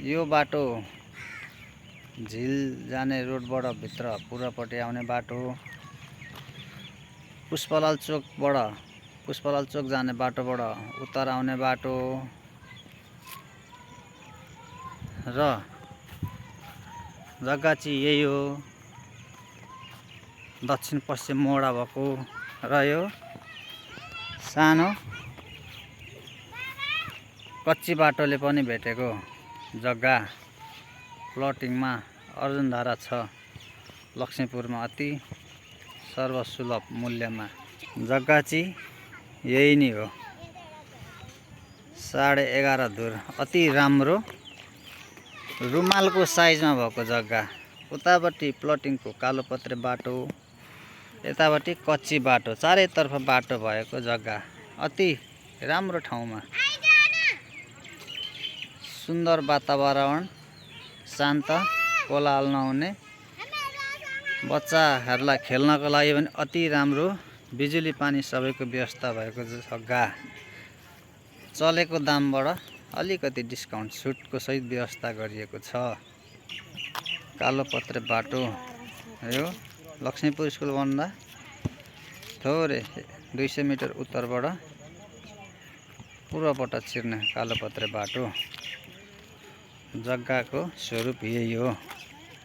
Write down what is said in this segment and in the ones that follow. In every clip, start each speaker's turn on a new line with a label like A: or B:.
A: यो बाटो झिल जाने रोडबाट भित्र पूर्वपट्टि आउने बाटो, पुष्पलाल चोक जाने बाटोबाट उत्तर आउने बाटो र जग्गा चाहिँ यही हो। दक्षिण पश्चिम मोडा भएको र यो सानो कच्ची बाटोले पनि भेटेको जग्गा प्लटिङमा अर्जुनधारा छ लक्ष्मीपुरमा अति सर्वसुलभ मूल्यमा। जग्गा चाहिँ यही नै हो। 11.5 धुर अति राम्रो रुमालको साइजमा भएको जग्गा। उतापट्टि प्लटिङको कालोपत्रे बाटो, यतापट्टि कच्ची बाटो, चारैतर्फ बाटो भएको जग्गा। अति राम्रो ठाउँमा सुन्दर वातावरण, शान्त, कोलाहल नहुने, बच्चाहरूलाई खेल्नको लागि पनि अति राम्रो, बिजुली पानी सबैको व्यवस्था भएको जग्गा। चलेको दामबाट अलिकति डिस्काउन्ट छुटको सहित व्यवस्था गरिएको छ। कालोपत्रे बाटो यो लक्ष्मीपुर स्कुलभन्दा थोरै 200 मिटर उत्तरबाट पूर्वपट्ट छिर्ने कालोपत्रे बाटो। जग्गाको स्वरूप यही हो।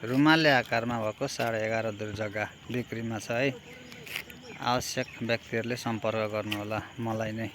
A: रुमाले आकारमा भएको 11.5 धुर जग्गा बिक्रीमा छ है। आवश्यक व्यक्तिहरूले सम्पर्क गर्नुहोला मलाई नै।